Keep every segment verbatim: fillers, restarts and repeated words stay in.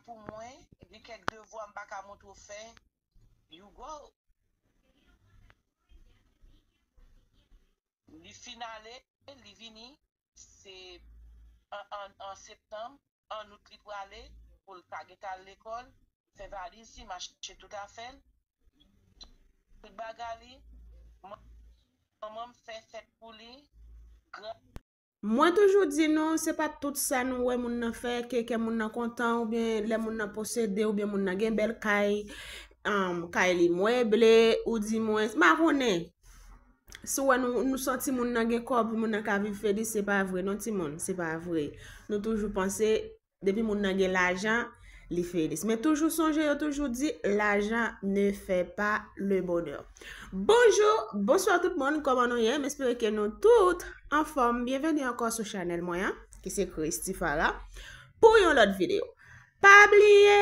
pou mwen, epi kèk devwa m pa ka montre w fè, you go. Li fin ale, li vini, se an, an, an septanm, an out li prale, pou l ka gentan al lekòl, fè valiz li, mache tout afè l. Tout bagay li, man-, manman m fè fèt pou li, gran Mwen toujou di nou, se pa tout sa nou wè moun nan fè ke kè moun nan kontan, oubyen lè moun nan posede, oubyen moun nan gen bèl kay, um, kay li meble, ou di mwen, m pa konnen. Si w wè nou, nou santi moun nan gen kòb, moun nan ka viv felis, se pa vre non timoun, se pa vre. Nou toujou panse depi moun nan gen lajan, li felis. Men toujou sonje, yo toujou di, l'argent ne fait pas le bonheur. Bonjou, bonswa tout moun, kòman nou ye? M espere ke nou tout anfòm. Byenveni ankò sou chanèl mwen an, ki se Christy Farah, pou yon lòt videyo. Pa bliye,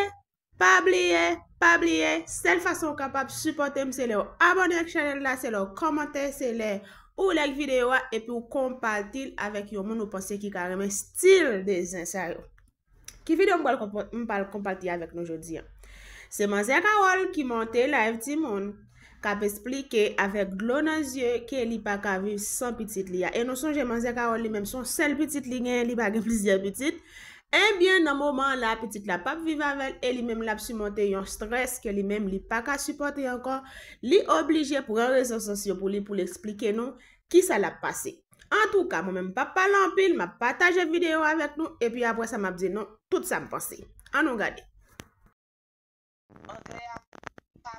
pa bliye, pa bliye, sèl fason w kapab sipòte m, se lè w abòne ak chanèl la, se lè w kòmante, se lè ou like videyo a, epi w konpati l avèk yon moun ou panse ki ka renmen stil de zen sa yo. Ki videyo m pral konpa-, m pral konpati avèk nou jodi a? Se manzè Carole ki monte live timoun, k ap esplike avèk dlo nan zye ke li pa ka viv san pitit li a. E nou sonje manzè Carole li menm se yon sèl pitit li genyen, li pa gen plizyè pitit. Ebyen, nan moman la, pitit la p ap viv avè l e li menm l ap simonte yon strès ke li menm li pa ka sipòte ankò. Li oblije pran rezo sosyo pou li, pou l esplike nou kisa l ap pase. Antouka, mwen menm m p ap pale anpil, m ap pataje videyo avèk nou, epi apre sa m ap di nou tout sa m panse. Ann nou gade. Anglè a pa,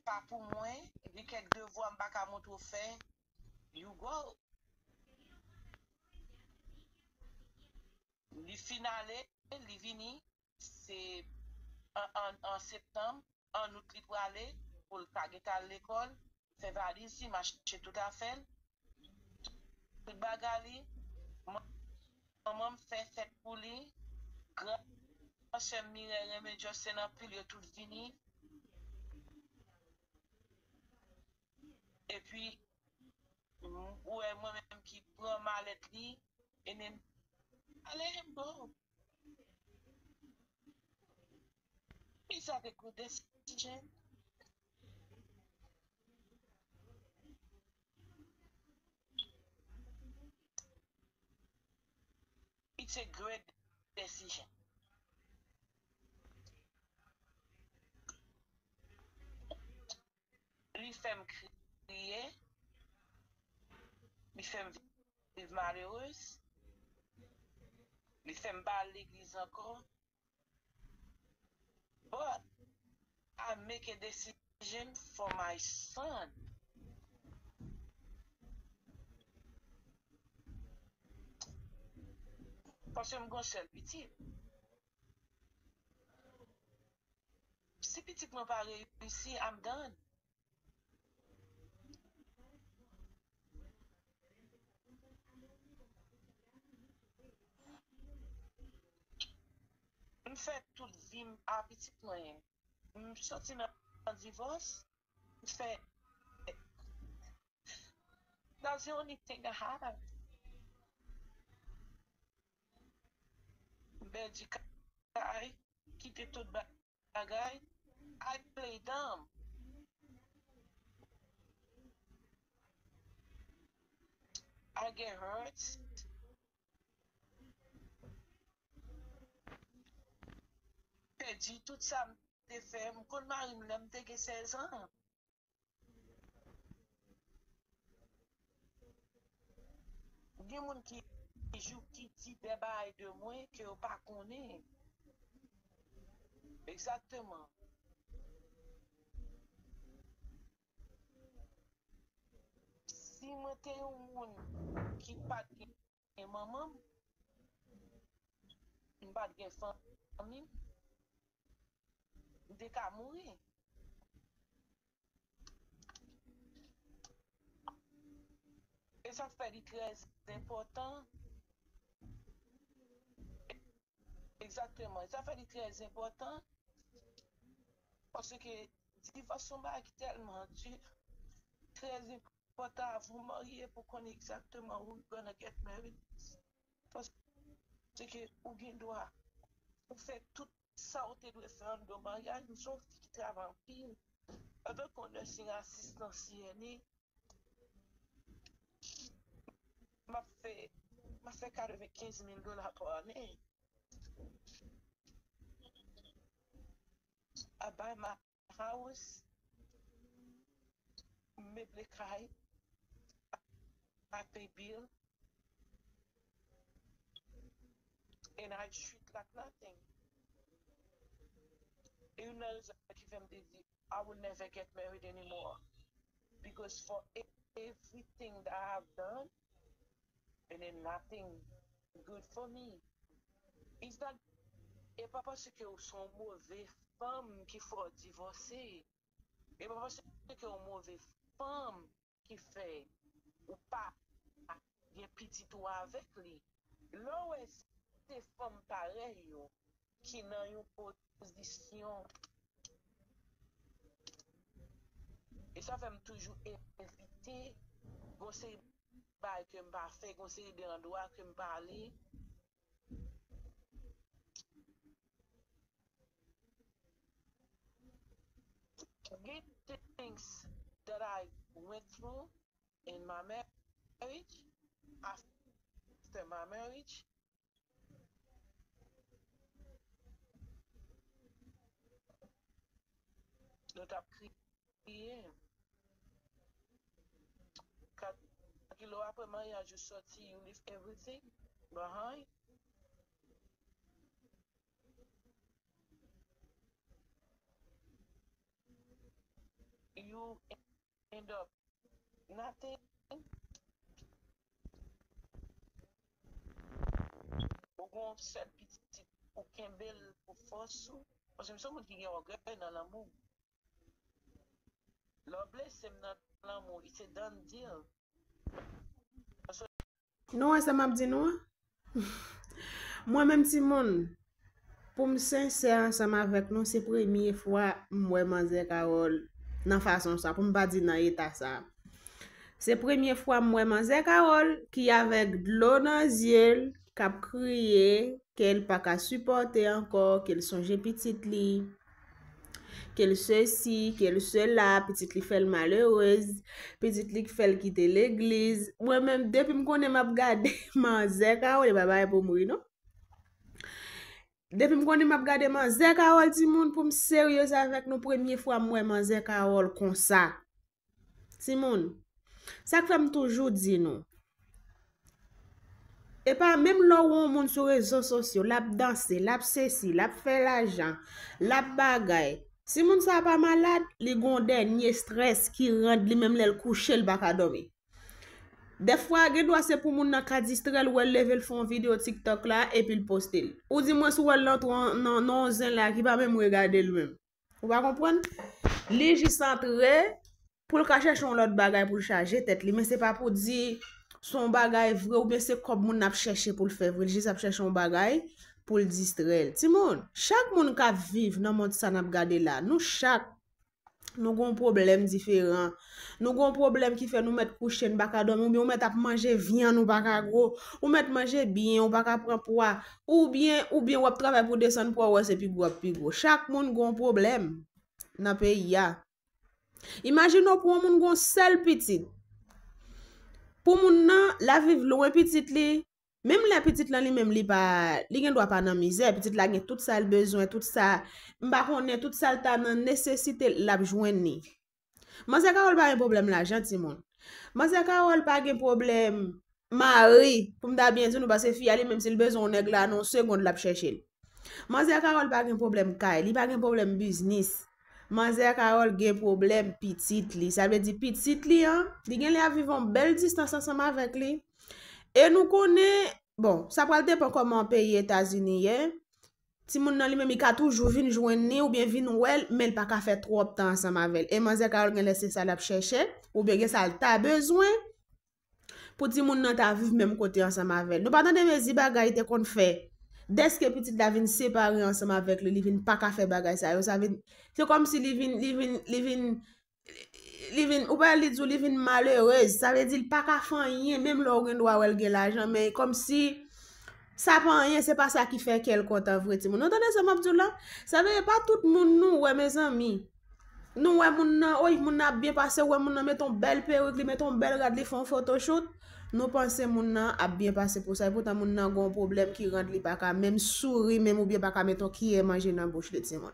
pa pou mwen, epi kèk devwa m pa ka montre w fè, you go. Li fin ale, li vini, se an, an, an septanm, an out li prale, pou l ka gentan al lekòl, fè valiz li, mache tout afè l, tout bagay li, man-, manman m fè fèt pou li, gran sè m Mireille renmen Justin anpil, yo tout vini. Epi, m, ou wè mwen menm ki pran malèt li, e men, ale, bon. It's a good decision. It's a great decision. Li fè m kriye, li fè m viv malerez, li fè m pa al legliz ankò. But I make a decision for my son. Paske m gon sèl pitit. Si pitit mwen pa reyisi, I'm done. M fè tout vi m a pitit mwen. M soti nan divòs. M fè, that's the only thing I have. M pèdi kay, kite tout bagay. I play dumb. I get hurt. Pèdi tout sa m te fè. M konn mari m lè m te gen sèz an. Gen moun ki jou ki di de bagay de mwen ke yo pa konnen. Egzakteman. Si mwen te yon moun ki pa t gen manman m, m pa t gen fanmi m, m te ka mouri. E sa fè li trè enpòtan. Egzakteman. E sa fè li trè enpòtan. Paske divòs se yon bagay ki tèlman di. Trè enpòtan avan w marye pou konnen egzakteman who you gonna get married. Paske ou gen dwa pou fè tout sa w te dwe fè anndan maryaj, m se yon fi ki travay anpil. Antanke yon nursing assistant C N A, m ap fè, m ap fè katrevenkenz mil dola pa ane. I buy my house, m meble kay, I pay bill, and I treat like nothing. E youn nan rezon ki fè m te di, I will never get married anymore. Because for e- everything that I have done, and then nothing good for me. It's not, e pa paske ou se yon move fanm ki fè w divòse. E pa paske yon move fanm ki fè ou pa gen pitit ou avèk li. Lè w wè se fanm parèy ou ki nan yon pozisyon, e sa fè m toujou evite, gon seri bagay ke m pa fè, gon seri de andwa ke m pa ale. Good things that I went through in my marriage, after my marriage, nou t ap kriye. Kat kilo apre maryaj, you soti, you leave everything behind. You end up nothing. Ou gon sèl pitit, ou kenbe l pou fòs ou. Paske m se yon moun ki gen ògèy nan lanmou. Lè w blese m nan lanmou, it's a done deal. Nou wè sa m ap di nou an? Mwen menm timoun, pou m sensè ansanm avèk nou, se premye fwa m wè manzè Carole nan fason sa, pou m pa di nan eta sa. Se premye fwa m wè manzè Carole ki avèk dlo nan zye l, k ap kriye, ke l pa ka sipòte ankò, ke l sonje pitit li, ke l sesi, ke l sela, pitit li fè l malerez, pitit li k fè l kite legliz. Mwen menm, depi m konnen m ap gade manzè Carole, e pa bagay pou m ri non. Depi m konnen m ap gade manzè Carole, timoun, pou m seryez avèk nou, premye fwa m wè manzè Carole konsa. Timoun, sa k fè m toujou di nou, e pa menm lè w wè yon moun sou rezo sosyo, l ap danse, l ap sesi, l ap fè lajan, l ap bagay. Si moun sa a pa malad, li gon dènye estrès ki rann li menm lè l kouche, l pa ka dòmi. Dèfwa, gen dwa se pou moun nan ka distrè l, wè l leve l fè yon videyo TikTok la, epi l poste l. Ou di mwen si w wè l nan, nan, nan yon zen la ki pa menm regade l menm. Ou pa konprann? Li jis antre pou l ka chèche yon lòt bagay pou l chaje tèt li, men se pa pou di se yon bagay vre oubyen se kòb moun nan ap chèche pou l fè vre. Li jis ap chèche yon bagay pou l distrè l. Timoun, chak moun k ap viv nan mond sa n ap gade la, nou chak, nou gon pwoblèm diferan. Nou gon pwoblèm ki fè nou mèt kouche, n pa ka dòmi, oubyen ou mèt ap manje vyann, ou pa ka gwo, ou mèt manje byen, ou pa ka pran pwa, oubyen, oubyen w ap travay pou desann pwa, w wè se pi gwo ap pi gwo. Chak moun gon pwoblèm nan peyi a. Imajine w pou yon moun gon sèl pitit. Pou moun nan, l ap viv lwen pitit li, menm lè pitit lan li menm li pa, li gen dwa pa nan mizè, pitit la gen tout sa l bezwen, tout sa, m pa konnen, tout sa l ta nan nesesite l ap jwenn li. Manzè Carole pa gen pwoblèm lajan, timoun. Manzè Carole pa gen pwoblèm mari, pou m ta byen di nou, paske fi a li menm si l bezwen yon nèg la, nan yon segonn l ap chèche l. Manzè Carole pa gen pwoblèm kay, li pa gen pwoblèm biznis. Manzè Carole gen pwoblèm pitit li. Sa vle di pitit li an, li genlè ap viv yon bèl distans ansanm avèk li. E nou konnen, bon, sa pral depann kòman peyi Etazini ye. Timoun nan li menm, li ka toujou vin jwenn li oubyen vin wè l, men l pa ka fè twòp tan ansanm avè l. E manzè Carole genlè se sa l ap chèche, oubyen gen sa l ta bezwen pou timoun nan ta viv menm kote ansanm avè l. Nou pa tande mezi bagay te konn fè. Dèske pitit la vin separe ansanm avèk li, li vin pa ka fè bagay sa yo. Sa vin, se kòmsi li vin, li vin, li vin, li vin, ou pa li di w li vin malerez. Sa vle di l pa ka fè anyen, menm lè w gen dwa wè l gen lajan, men kòmsi Sa pa anyen, se pa sa ki fè kè l kontan vre, timoun. Nou tande sa m ap di w la? Sa vle di pa tout moun nou wè, mezanmi. Nou wè moun nan, oy, moun nan ap byen pase, ou wè moun nan mete yon bèl perik, li mete yon bèl rad, li fè yon photoshoot. Nou panse moun nan ap byen pase pou sa, epoutan moun nan gen yon pwoblèm ki rann li pa ka menm souri, menm oubyen pa ka mete yon kiyè manje nan bouch li, timoun.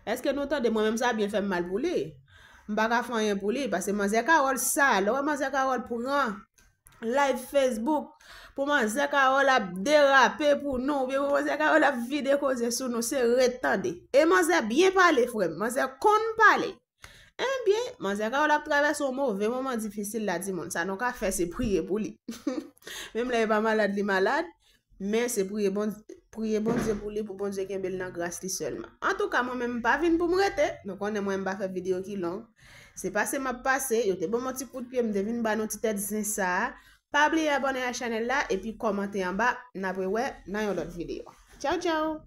Èske nou tande? Mwen menm sa byen fè m mal pou li. M pa ka fè anyen pou li, paske manzè Carole sa, lè w wè manzè Carole pran live Facebook, pou manzè Carole ap derape pou nou, oubyen pou manzè Carole ap vide koze sou nou, se ret tande. E manzè byen pale, frè m, manzè konn pale. Ebyen, manzè Carole ap travèse yon move moman difisil la, timoun. Sa nou ka fè, se priye pou li. Menm lè e pa malad, li malad, men se priye Bon-, priye Bondye pou li, pou Bondye kenbe l nan gras li sèlman. Antouka, mwen menm m pa vin pou m rete. Nou konnen mwen m pa fè videyo ki long. Se pase m ap pase, yo te ban m yon ti kout pye, m te vin ba nou ti tèt zen sa a. Pa bliye abòne a chanèl la, epi kòmante anba, n ap rewè nan yon lòt videyo. Tchaw, tchaw!